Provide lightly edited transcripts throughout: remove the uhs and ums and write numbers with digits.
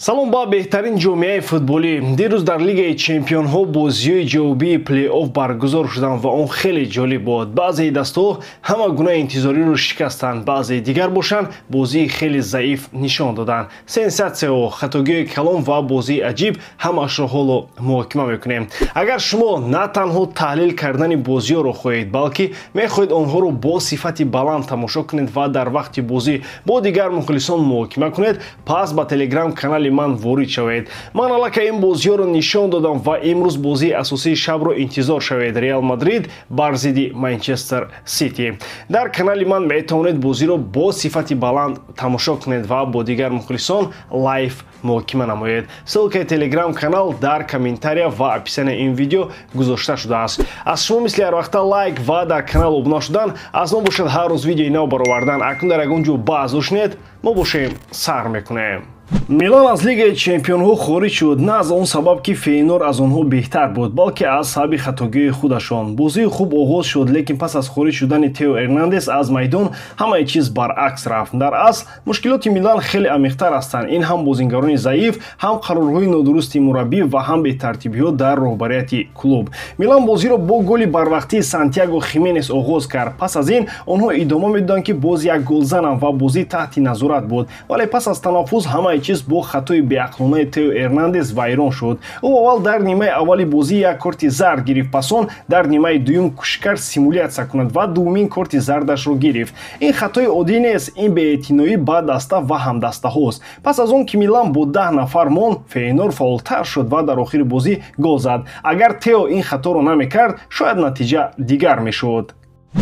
Салом ба беҳтарин ҷомеаи футболӣ. Дирӯз дар Лигаи чемпионҳо бозиҳои ҷавобии плей-офф баргузор шуданд ва он хеле ҷолиб буд. Баъзеи дастаҳо ҳама гуна интизориро шикастанд, баъзеи дигар бошанд, бозии хеле заиф нишон доданд. Сенсатсияҳо, хатогиҳои калон ва бозии аҷиб — ҳамаашро ҳоло муҳокима мекунем. Агар шумо на танҳо таҳлил кардани бозиҳоро хоҳед, балки мехоҳед онҳоро бо сифати баланд тамошо кунед ва дар вақти бозӣ бо дигар мухлисон муҳокима кунед, пас ба телеграм канали ман ворид шавед. Ман аллакай ин бозиҳоро нишон додам ва имрӯз бозии асосии шабро интизор шавед: Реал Мадрид бар зидди Манчестер Сити. Дар канали ман метавонед бозиро бо сифати баланд тамошо кунед ва бо дигар мухлисон лайв муҳокима намоед. Ссылкаи телеграм канал дар комментария ва описанияи ин видео гузошта шудааст. Аз шумо мисли ҳарвақта лайк ва дар канал обуна шудан, аз мо бошад ҳар рӯз видеои нав баровардан. Акнун дар ягон ҷо баҳс дошнед, мо бошем, сар мекунем. Милан аз Лигаи чемпионҳо хориҷ шуд на аз он сабаб, ки Фейнор аз онҳо беҳтар буд, балки аз сабаби хатогиҳои худашон. Бозии хуб оғоз шуд, лекин пас аз хориҷ шудани Тео Эрнандес аз майдон ҳамаи чиз баръакс рафт. Дар асл мушкилоти Милан хеле амиқтар ҳастанд: ин ҳам бозингарони заиф, ҳам қарорҳои нодурусти мураббӣ ва ҳам бетартибиҳо дар роҳбарияти клуб. Милан бозиро бо голи барвақтии Сантьяго Хименес оғоз кард. Пас аз ин онҳо идома медоданд, ки боз як гол зананд, ва бозӣ таҳти назорат буд. Вале пас аз танаффус ҳамаи чиз бо хатои беақлонаи Тео Эрнандес вайрон шуд. Ӯ аввал дар нимаи аввали бозӣ як корти зард гирифт, пас он дар нимаи дуюм кӯшиш кард симулятсия кунад ва дуввумин корти зардашро гирифт. Ин хатои оддӣ нест, ин беэътиноӣ ба даста ва ҳамдастаҳост. Пас аз он ки Милан бо 10 нафар монд, Фейнор фаъолтар шуд ва дар охири бозӣ гол зад. Агар Тео ин хаторо намекард, шояд натиҷа дигар мешуд.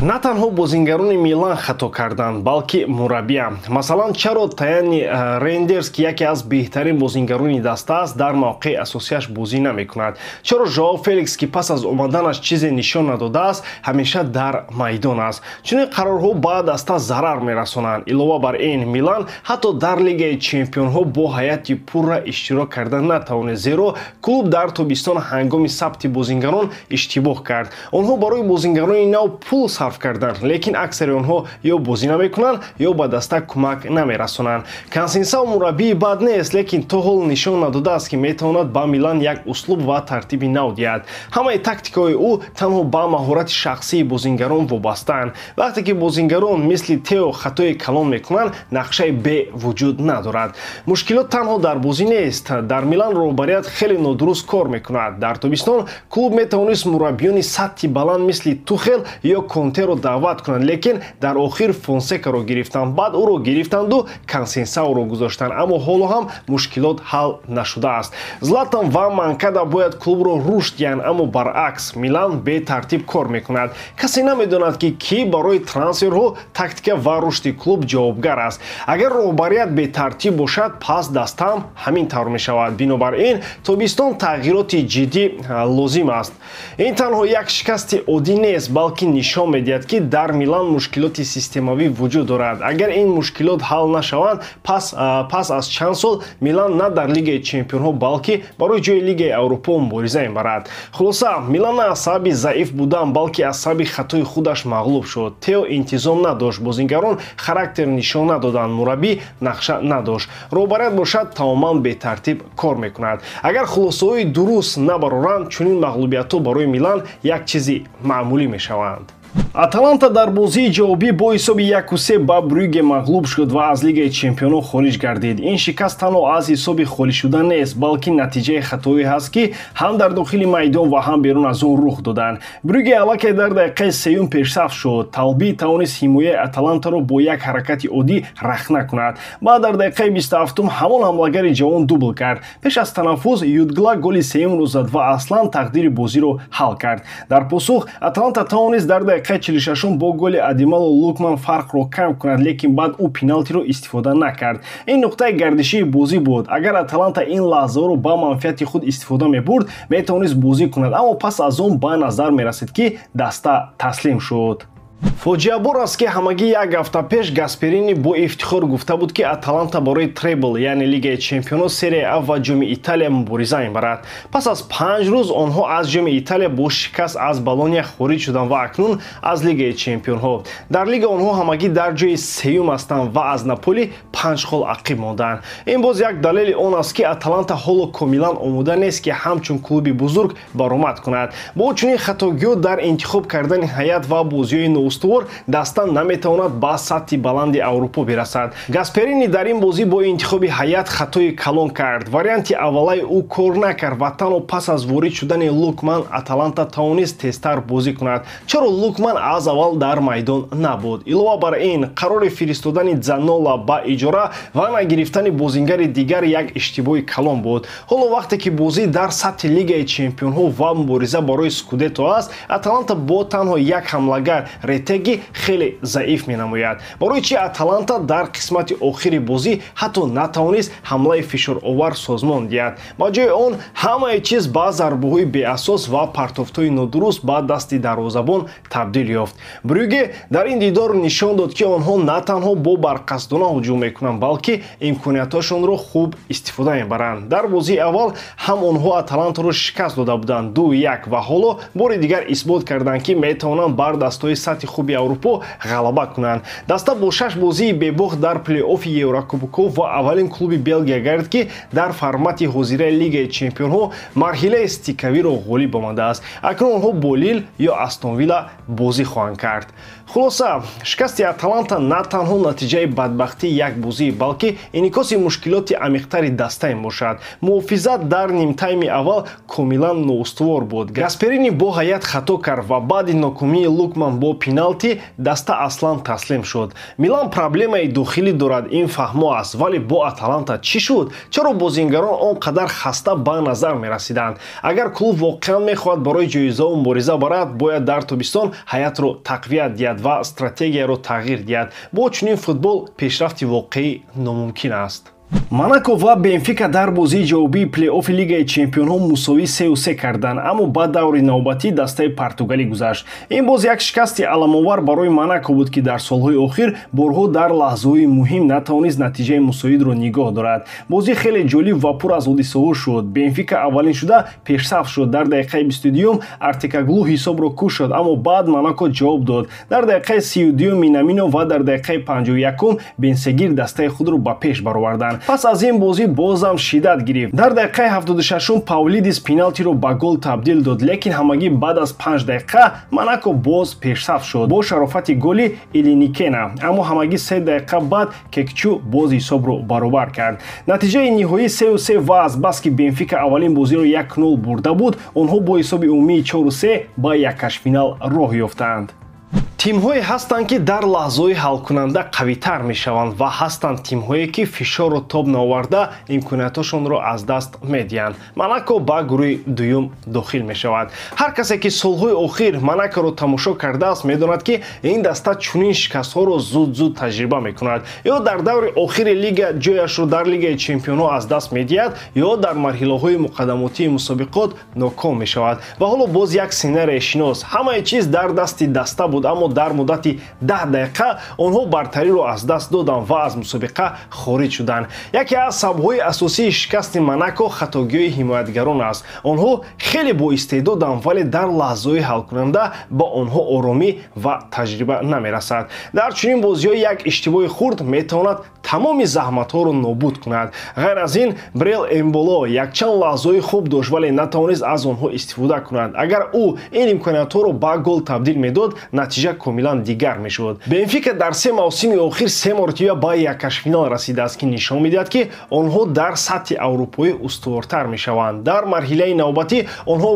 На танҳо бозингарони Милан хато карданд, балки мураббиам. Масалан, чаро Таяни Рейндерс, ки яке аз беҳтарин бозингарони даста аст, дар мавқеи асосиаш бозӣ намекунад? Чаро Жоао Феликс, ки пас аз омаданаш чизе нишон надодааст, ҳамеша дар майдон аст? Чунин қарорҳо ба даста зарар мерасонанд. Илова бар ин, Милан ҳатто дар Лигаи чемпионҳо бо ҳайати пурра иштирок карда натавонист, зеро клуб дар тобистон ҳангоми сабти бозингарон иштибоҳ кард. Онҳо барои бозингарони нав пул сарф карданд, лекин аксари онҳо ё бозӣ намекунанд, ё ба даста кӯмак намерасонанд. Консейсао мураббии бад нест, лекин то ҳол нишон надодааст, ки метавонад ба Милан як услуб ва тартиби нав диҳад. Ҳамаи тактикаҳои ӯ танҳо ба маҳорати шахсии бозингарон вобастаанд. Вақте ки бозингарон мисли Тео хатои калон мекунанд, нақшаи Б вуҷуд надорад. Мушкилот танҳо дар бозӣ нест. Дар Милан роҳбарият хеле нодуруст кор мекунад. Дар тобистон клуб метавонист мураббиёни сатҳи баланд мисли Тухел ё Контеро даъват кунанд, лекин дар охир Фонсекаро гирифтанд, баъд ӯро гирифтанду Консейсаоро гузоштанд, аммо ҳоло ҳам мушкилот ҳал нашудааст. Златан ва Манкада бояд клубро рушд диҳанд, аммо баръакс Милан бетартиб кор мекунад. Касе намедонад, ки кӣ барои трансферҳо, тактика ва рушди клуб ҷавобгар аст. Агар роҳбарият бетартиб бошад, пас дастаам ҳамин тавр мешавад. Бинобар ин тобистон тағйироти ҷиддӣ лозим аст. Ин танҳо як шикасти оддӣ нест, балки нишон медиҳад, ки дар Милан мушкилоти системавӣ вуҷуд дорад. Агар ин мушкилот ҳал нашаванд, пас аз чанд сол Милан на дар Лигаи чемпионҳо, балки барои ҷои Лигаи Аврупо мубориза мебарад. Хулоса, Милан на аз сабаби заиф будан, балки аз сабаби хатои худаш мағлуб шуд. Тео интизом надошт, бозингарон характер нишон надоданд, мураббӣ нақша надошт, роҳбарият бошад, тамоман бетартиб кор мекунад. Агар хулосаҳои дуруст набароранд, чунин мағлубиятҳо барои Милан як чизи маъмулӣ мешаванд. Аталанта дар бозии ҷавобӣ бо ҳисоби 1-3 ба Брюге мағлуб шуд ва аз Лигаи чемпионҳо хориҷ гардид. Ин шикаст танҳо аз ҳисоби холӣ шудан нест, балки натиҷаи хатоӣ ҳаст, ки ҳам дар дохили майдон ва ҳам берун аз он рух доданд. Брюге аллакай дар дақиқаи сеюм пешсаф шуд. Талби тавонист ҳимояи Аталантаро бо як ҳаракати оддӣ рахна кунад. Баъд дар дақиқаи 27-ум ҳамон ҳамлагари ҷавон дубл кард. Пеш аз танаффус Юдгла голи сеюмро зад ва аслан тақдири бозиро ҳал кард. Дар посух Аталанта тавонист дар дақиқаи 46-ум бо голи Адемола Лукман фарқро кам кунад, лекин баъд ӯ пеналтиро истифода накард. Ин нуқтаи гардишии бозӣ буд. Агар Аталанта ин лаҳзаҳоро ба манфиати худ истифода мебурд, метавонист бозӣ кунад, аммо пас аз он ба назар мерасид, ки даста таслим шуд. Фоҷиабор аст, ки ҳамагӣ як ҳафта пеш Гасперини бо ифтихор гуфта буд, ки Аталанта барои требл, яъне Лигаи чемпионот, Серия А ва Ҷоми Италия мубориза мебарад. Пас аз 5 рӯз онҳо аз Ҷоми Италия бо шикаст аз Болония хориҷ шуданд ва акнун аз Лигаи чемпионҳо. Дар лига онҳо ҳамагӣ дар ҷои сеюм ҳастанд ва аз Наполи 5 хол ақиб монданд. Ин боз як далели он аст, ки Аталанта ҳоло комилан омода нест, ки ҳамчун клуби бузург баромад кунад. Бо чунин хатогиҳо дар интихоб кардани ҳайат ва бозиҳои ноустувор даста наметавонад ба сатҳи баланди Аврупо бирасад. Гасперини дар ин бозӣ бо интихоби ҳайат хатои калон кард. Варианти аввалаи ӯ кор накард ва танҳо пас аз ворид шудани Лукман Аталанта тавонист тезтар бозӣ кунад. Чаро Лукман аз аввал дар майдон набуд? Илова бар ин, қарори фиристодани Занола ба иҷора ва нагирифтани бозингари дигар як иштибоҳи калон буд. Ҳоло, вақте ки бозӣ дар сатҳи Лигаи чемпионҳо ва мубориза барои скудето аст, Аталанта бо танҳо як ҳамлагар, Ретеги, хеле заиф менамояд. Барои чи Аталанта дар қисмати охири бозӣ ҳатто натавонист ҳамлаи фишоровар созмон диҳад? Ба ҷои он ҳамаи чиз ба зарбаҳои беасос ва партофтҳои нодуруст ба дасти дарвозабон табдил ёфт. Брюге дар ин дидор нишон дод, ки онҳо на танҳо бо барқасдона ҳуҷум мекунанд, балки имкониятҳошонро хуб истифода мебаранд. Дар бозии аввал ҳам онҳо Аталантаро шикаст дода буданд, 2-1, ва ҳоло бори дигар исбот карданд, ки метавонанд бар дастҳои сатҳи хуби Аврупо ғалаба кунанд. Даста бо шаш бозии бебохт дар плей-оффи Еврокубокҳо ва аввалин клуби Белгия гардид, ки дар формати ҳозираи Лигаи чемпионҳо марҳилаи стикавиро ғолиб омадааст. Акнун онҳо бо Лил ё Астон Вилла бозӣ хоҳанд кард. Хулоса, шикасти Аталанта на танҳо натиҷаи бадбахтии як бозӣ, балки инъикоси мушкилоти амиқтари даста мебошад. Муҳофизат дар нимтайми аввал комилан ноустувор буд. Гасперини бо ҳайат хато кард ва баъди нокомии Лукман бо пеналти даста аслан таслим шуд. Милан проблемаи дохилӣ дорад, ин фаҳмо аст, вале бо Аталанта чӣ шуд? Чаро бозингарон он қадар хаста ба назар мерасиданд? Агар клуб воқеан мехоҳад барои ҷоизаҳо мубориза барад, бояд дар тобистон ҳайатро тақвият диҳад ва стратегияро тағйир диҳад. Бо чунин футбол пешрафти воқеӣ номумкин аст. Монако ва Бенфика дар бозии ҷавобии плей-оффи Лигаи чемпионҳо мусовӣ 3-3 карданд, аммо ба даври навбатӣ дастаи португалӣ гузашт. Ин боз як шикасти аламовар барои Монако буд, ки дар солҳои охир борҳо дар лаҳзаҳои муҳим натавонист натиҷаи мусоидро нигоҳ дорад. Бозӣ хеле ҷолиб ва пур аз ҳодисаҳо шуд. Бенфика аввалин шуда пешсаф шуд. Дар дақиқаи 22-юм Артикаглу ҳисобро кушод, аммо баъд Монако ҷавоб дод. Дар дақиқаи 32-юм Минамино ва дар дақиқаи 51-ум Бенсегир дастаи худро ба пеш бароварданд. Пас аз ин бозӣ бозам шиддат гирифт. Дар дақиқаи 76-ум Павлидис пеналтиро ба гол табдил дод, лекин ҳамагӣ баъд аз 5 дақиқа Монако боз пешсаф шуд бо шарофати голи Илиникена, аммо ҳамагӣ 3 дақиқа баъд Кекчу боз ҳисобро баробар кард. Натиҷаи ниҳоӣ 3-3 ва азбаски Бенфика аввалин бозиро 1-0 бурда буд, онҳо бо ҳисоби умумии 4-3 ба яккашфинал роҳ ёфтанд. Тимҳое ҳастанд, ки дар лаҳзаҳои ҳалкунанда қавитар мешаванд, ва ҳастанд тимҳое, ки фишорро тоб наоварда имкониятҳошонро аз даст медиҳанд. Монако ба гурӯҳи дуюм дохил мешавад. Ҳар касе, ки солҳои охир Монакоро тамошо кардааст, медонад, ки ин даста чунин шикастҳоро зуд-зуд таҷриба мекунад: ё дар даври охири лига ҷояшро дар Лигаи чемпионҳо аз даст медиҳад, ё дар марҳилаҳои муқаддамотии мусобиқот ноком мешавад. Ва ҳоло боз як сценарияи шинос. Ҳамаи чиз дар дасти даста буд, аммо дар муддати 10 дақиқа онҳо бартариро аз даст доданд ва аз мусобиқа хориҷ шуданд. Яке аз сабабҳои асосии шикасти Монако хатогиҳои ҳимоятгарон аст. Онҳо хеле боистеъдоданд, вале дар лаҳзаҳои ҳалкунанда ба онҳо оромӣ ва таҷриба намерасад. Дар чунин бозиҳо як иштибоҳи хурд метавонад тамоми заҳматҳоро нобуд кунад. Ғайр аз ин, Брел Эмболо якчанд лаҳзаҳои хуб дошт, вале натавонист аз онҳо истифода кунад. Агар ӯ ин имкониятҳоро ба гол табдил медод, натиҷа комилан дигар мешуд. Бенфика дар се мавсими охир се маротиба ба яккашфинал расидааст, ки нишон медиҳад, ки онҳо дар сатҳи аврупоӣ устувортар мешаванд. Дар марҳилаи навбатӣ онҳо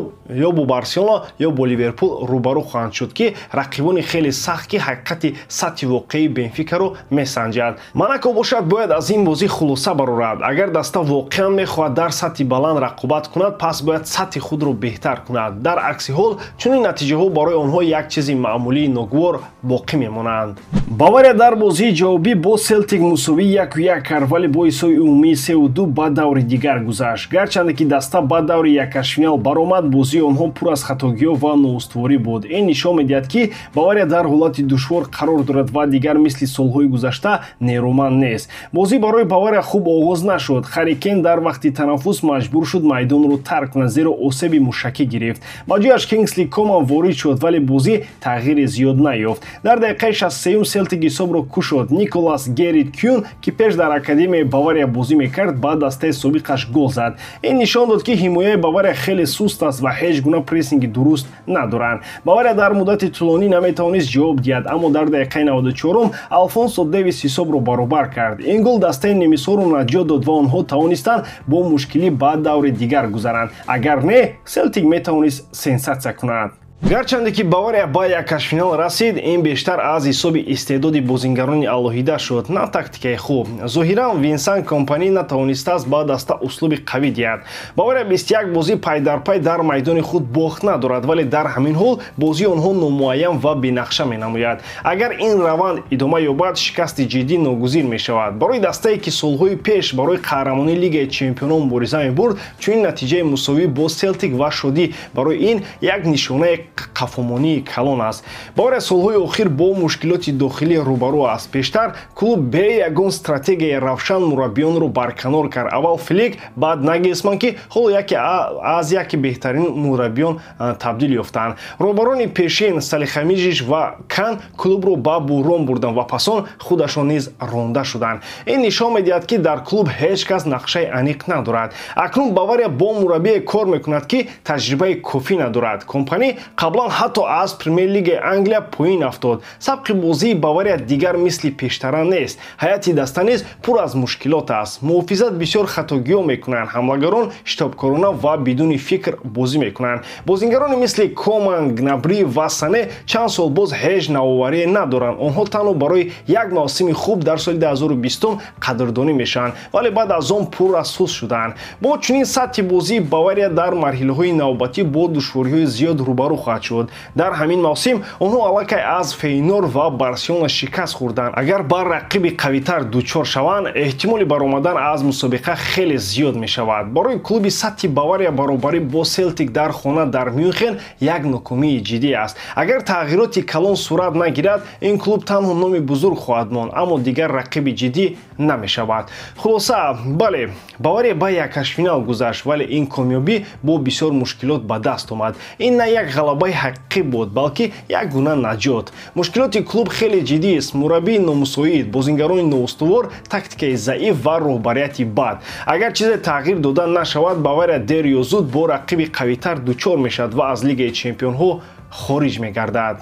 ё бо Барселона, ё бо Ливерпул рӯбарӯ хоҳанд шуд, ки рақибони хеле сахт, ки ҳақиқати сатҳи воқеии Бенфикаро месанҷад. Монако бошад, бояд аз ин бозӣ хулоса барорад. Агар даста воқеан мехоҳад дар сатҳи баланд рақобат кунад, пас бояд сатҳи худро беҳтар кунад. Дар акси ҳол чунин натиҷаҳо барои онҳо як чизи маъмулии ногувор. ногувор боқӣ мемонанд. Бавария дар бозии ҷавобӣ бо Селтик мусовӣ 1-1 кард, вале бо ҳисоби умумии 3-2 ба даври дигар гузашт. Гарчанде ки даста ба даври якашфинал баромад, бозии онҳо пур аз хатогиҳо ва ноустуворӣ буд. Ин нишон медиҳад, ки Бавария дар ҳолати душвор қарор дорад ва дигар мисли солҳои гузашта нерӯманд нест. Бозӣ барои Бавария хуб оғоз нашуд. Ҳарри Кейн дар вақти танаффус маҷбур шуд майдонро тарк кунад, зеро осеби мушакӣ гирифт. Ба ҷояш Кингсли Коман ворид шуд, вале бозӣ тағйири зиёд наёфт. Дар дақиқаи 63 Селтик ҳисобро кушод. Николас Геррит Кюн, ки пеш дар академияи Бавария бозӣ мекард, ба дастаи собиқаш гол зад. Ин нишон дод, ки ҳимояи Бавария хеле суст аст ва ҳеҷ гуна прессинги дуруст надоранд. Бавария дар муддати тӯлонӣ наметавонист ҷавоб диҳад, аммо дар дақиқаи 94 Алфонсо Дэвис ҳисобро баробар кард. Ин гол дастаи немисҳоро наҷот дод ва онҳо тавонистанд бо мушкилӣ ба даври дигар гузаранд. Агар не, Селтик метавонист сенсатсия кунад. Гарчанде ки Бавария ба якашфинал расид, ин бештар аз ҳисоби истеъдоди бозингарони алоҳида шуд, на тактикаи хуб. Зоҳиран Винсан Компани натавонистааст ба даста услуби қавӣ диҳад. Бавария 21 бозӣ пайдарпай дар майдони худ бохт надорад, вале дар ҳамин ҳол бозии онҳо номуайян ва бенақша менамояд. Агар ин раванд идома ёбад, шикасти ҷиддӣ ногузир мешавад. Барои дастае, ки солҳои пеш барои қаҳрамонии Лигаи чемпионон мубориза мебурд, чунин натиҷаи мусовӣ бо Селтик ва шодӣ барои ин як нишонаи қафомонии калон аст. Бавария солҳои охир бо мушкилоти дохилӣ рӯбарӯ аст. Пештар клуб бе ягон стратегияи равшан мураббиёнро барканор кард. Аввал Флик, баъд Нагелсман, ки ҳоло яке аз яке беҳтарин мураббиён табдил ёфтанд. Роҳбарони пешин Салихамиҷич ва Кан клубро ба буҳрон бурданд ва пас он худашон низ ронда шуданд. Ин нишон медиҳад, ки дар клуб ҳеҷ кас нақшаи аниқ надорад. Акнун Бавария бо мураббие кор мекунад, ки таҷрибаи кофӣ надорад. Компани қаблан ҳатто аз Премер-лигаи Англия поин афтод. Сабқи бозии Бавария дигар мисли пештара нест. Ҳайати даста низ пур аз мушкилот аст. Муҳофизат бисёр хатогиҳо мекунанд, ҳамлагарон шитобкорона ва бидуни фикр бозӣ мекунанд. Бозингарони мисли Коман, Гнабри ва Сане чанд сол боз ҳеҷ навоварие надоранд. Онҳо танҳо барои як мавсими хуб дар соли 2020 қадрдонӣ мешаванд, вале баъд аз он пурра суст шуданд. Бо чунин сатҳи бозии Бавария дар марҳилаҳои навбатӣ бо душвориҳои зиёд рӯбарӯ хоҳад шуд. Дар ҳамин мавсим онҳо аллакай аз Фейнор ва Барселона шикаст хӯрданд. Агар ба рақиби қавитар дучор шаванд, эҳтимоли баромадан аз мусобиқа хеле зиёд мешавад. Барои клуби сатҳи Бавария баробарӣ бо Селтик дар хона дар Мюнхен як нокомии ҷиддӣ аст. Агар тағйироти калон сурат нагирад, ин клуб танҳо номи бузург хоҳад монд, аммо дигар рақиби ҷиддӣ намешавад. Хулоса, бале, Бавария ба якашфинал гузашт, вале ин комёбӣ бо бисёр мушкилот ба даст омад. Ин на як ғалабаи ҳақиқӣ буд, балки як гуна наҷот. Мушкилоти клуб хеле ҷиддист: мураббии номусоид, бозингарони ноустувор, тактикаи заиф ва роҳбарияти бад. Агар чизе тағйир дода нашавад, Бавария дер ё зуд бо рақиби қавитар дучор мешавад ва аз Лигаи чемпионҳо хориҷ мегардад.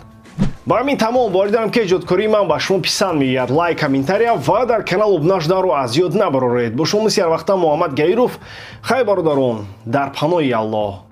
Ба ҳамин тамом. Боварӣ дорам, ки эҷодкории ман ба шумо писанд меояд. Лайк, комментария ва дар канал обуна шуданро аз ёд набароред. Бо шумо мисли ҳарвақта Муҳаммад Гаиров. Хайр, бародарон, дар паноҳи Аллоҳ.